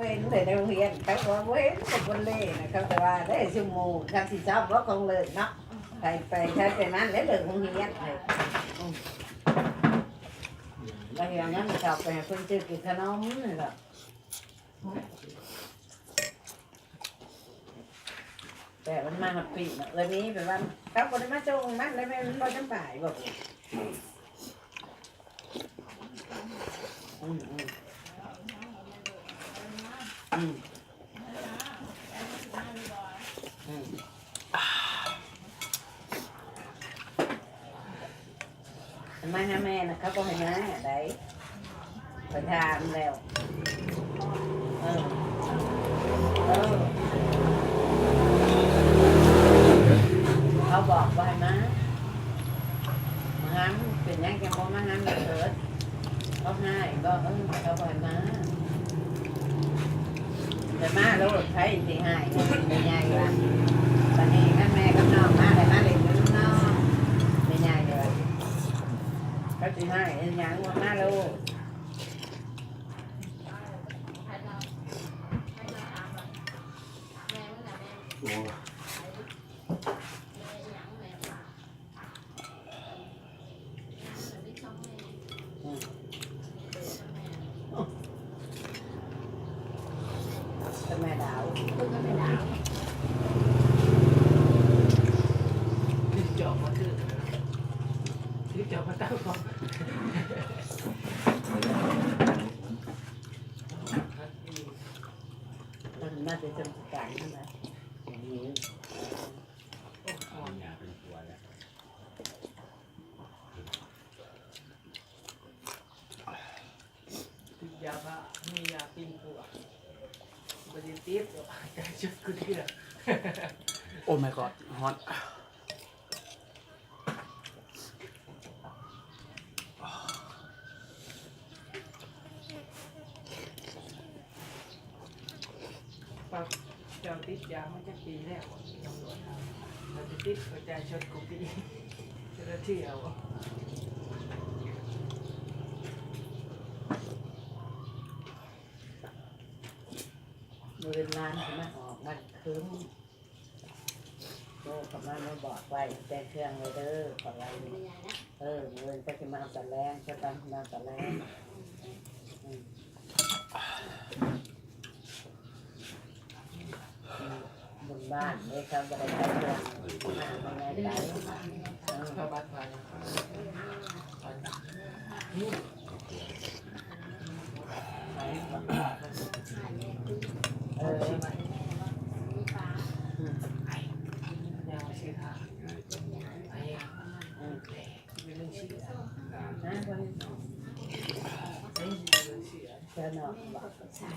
ເຫັນແຕ່ໃນໂຮງຮຽນ ເຂົາວ່າບໍ່ເຫັນ ກໍບໍ່ເລີຍນະ ເຂົາກໍວ່າໄດ້ຊຸມໝູ່ ເຂົາຊິຊອບບໍ່ຂອງເລີກເນາະ ໃຜໄປໃຜໄປນັ້ນແຫຼະ ເລີກໂຮງຮຽນ ອືມ ກໍເຮັດຫຍັງ ເຂົ້າໄປໃຫ້ເພິ່ນຊື້ກິນຂະໜົມນີ້ລະ. ແຕ່ມັນມາຮອດປີເນາະ ເອື້ອຍມີແບບວ່າເຂົາບໍ່ໄດ້ມາສົ່ງມັນ ແລ້ວແມ່ນມັນບໍ່ສຳບາຍບໍ່? ອືມ ອືມ ອືມ ອືມ. ມາຫາແມ່ນະ ເຂົາບໍ່ໃຫ້ມາໃດ ຂ້ອຍຖາມແລ້ວ ເອີ ເອີ ເຂົາບອກບໍ່ໃຫ້ມາ ມາຫາ ເປັນຫຍັງຈັ່ງບໍ່ມາຫາແມ່ເຂີດ? ເຂົາຮ້າຍບໍ່? ເອີ ເຂົາບໍ່ໃຫ້ມາ. ແຕ່ມາໂລດ ໃຜຊິຮ້າຍແມ່ໃຫຍ່ວ່າ ບັດນີ້ຄັນແມ່ກັບນ້ອງມາ ແລ້ວມາຫຼິ້ນນຳນ້ອງ ແມ່ໃຫຍ່ວ່າ ເຂົາຊິຮ້າຍເຮັດຫຍັງວ່າ ມາໂລດ. ໂອ້ ອືມ ແມ່ດາວ ເພິ່ນກໍແມ່ດາວ ຖືກຈອບມາຄື ຖືກຈອບມາຕັ້ງ ເພິ່ນມາແຕ່ສະໝຸດປາການນັ້ນນະ ຕິດຢາບ້າ ມີຢາປິ່ນປົວ ບໍ່ໄດ້ຕິດ ແຕ່ຊຸດກູເທື່ອ. Oh my god ຮ້ອນ. ເຈົ້າຕິດຢາມາຈັກປີແລ້ວ? ຕຳຫຼວດຖາມ. ເຈົ້າຕິດ ເຈົ້າຈ່າຍຊົດກູປີ ເຈົ້າລະເທື່ອບໍ່? ມື້ອື່ນຫຼານຊິມາອອກບ້ານຄືນ ໂທເຂົ້າມາ ມາບອກໄວ້ ແຕ່ງເຄື່ອງໄວ້ເດີ ເຂົາວ່າ. ເອີ ມື້ອື່ນເພິ່ນຊິມາເອົາຕອນແລງ ເພິ່ນຊິມາເອົາຕອນແລງ. ອືມ ອືມ ບຸນບ້ານເດ້ ເຂົາບໍ່ໄດ້ໄປເທື່ອ ມາບໍ່ໄດ້ໄປ. ເອີ ເຂົ້າວັດໄປ ໄປ ໄປ ເອີ ອືມ ຍ່າງໄປຊື້ຜ້າ ອືມ ໄປ ໄປ ເອີ ເນາະ.